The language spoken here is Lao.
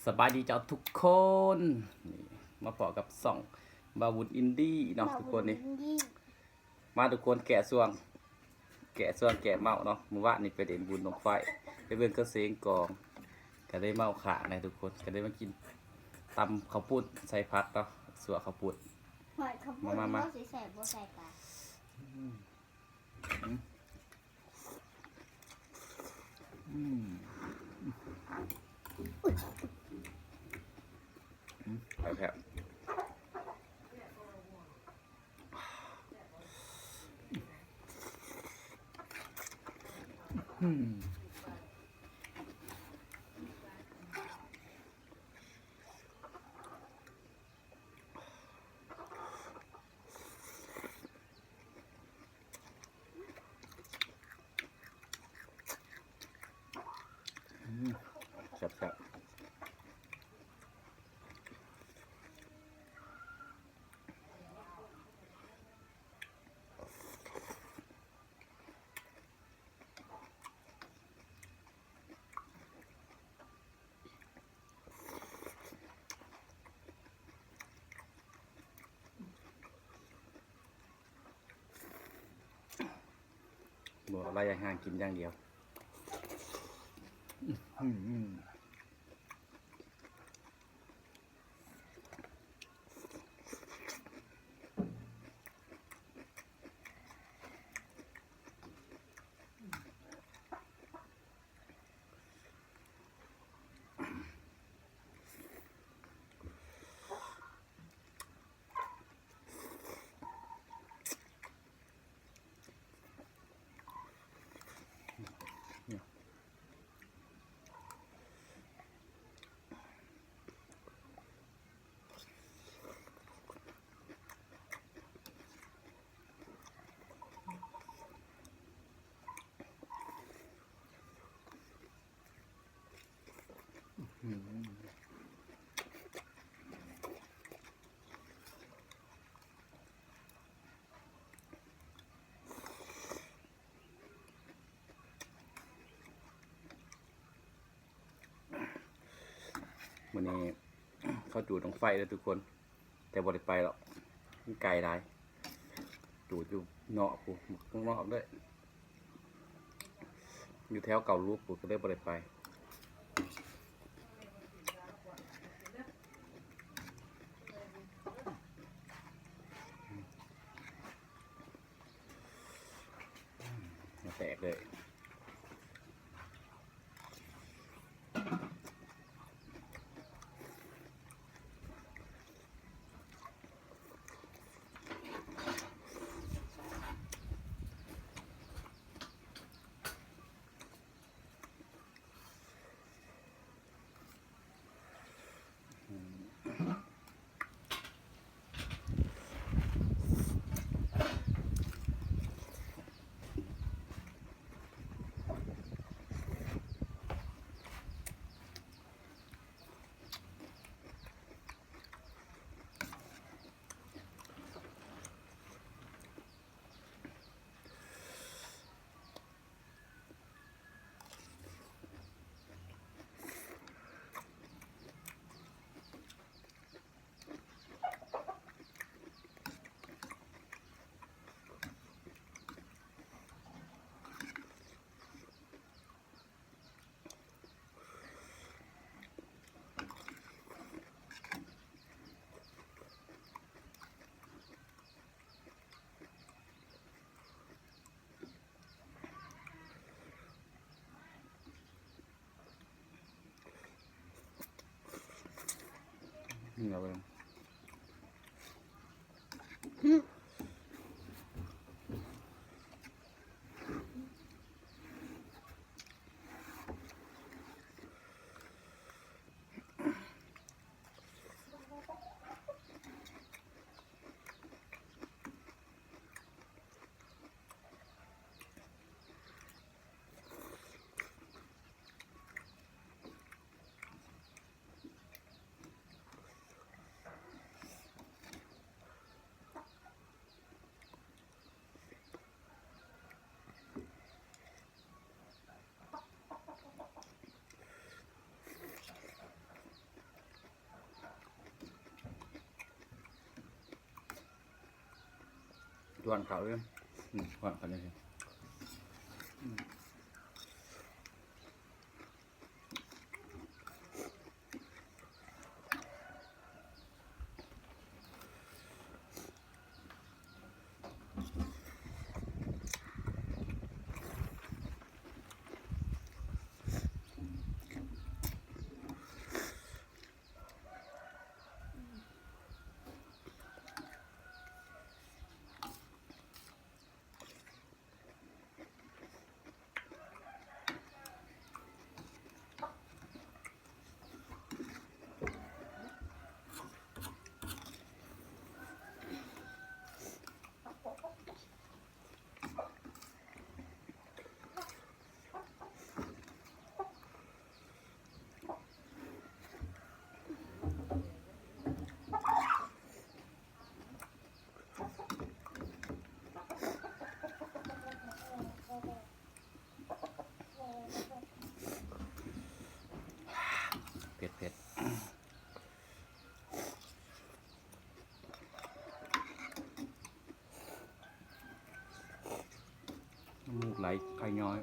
ສະບາຍດີເຈົ້າທຸກຄົນ ນີ້ມາພໍ້ກັບຊ່ອງບ່າວວຸ້ນອິນດີເນາະ ທຸກຄົນນີ້ ມາທຸກຄົນແກະຊ່ວງ ແກະຊ່ວງແກະເມົ້າເນາະ. ມື້ວານນີ້ໄປຫຼິ້ນບຸນບັ້ງໄຟ ໄປເບິ່ງເຄື່ອງເສງກອງ ກະໄດ້ເມົ້າຂາດແນ່ທຸກຄົນ ກະໄດ້ມາກິນຕຳເຂົ້າປຸ້ນໃສ່ຜັກເນາະ ຊົ່ວເຂົ້າປຸ້ນ ມາ ມາ ມາ ຊິແຊບບໍ່ໃສ່ປາ ອືມ ອືມ ອືມ ແຊບ ອືມ. ອືມ ແຊບໆ. ບໍ່ ລາຍຢ່າງຫາກິນຢ່າງດຽວ ອືມ. ມື້ນີ້ເຂົາຈູດບັ້ງໄຟເດີທຸກຄົນ ແຕ່ບໍ່ໄດ້ໄປດອກ ມັນໄກຫຼາຍ ຈູດຢູ່ນອກພຸ້ນ ຂ້າງນອກເດີ ຢູ່ແຖວເກົ້າຫຼຸກພຸ້ນ ກະເລີຍບໍ່ໄດ້ໄປ ແຕກເລີຍ. ນີ້ລະເບິ່ງ ອືມ. ສ່ວນເຂົາເດ້ ອືມ ສ່ວນເຂົານີ້ ອືມ. ເຜັດໆ ນ້ຳມູກໄຫຼ ໄຂ້ຍ້ອຍ.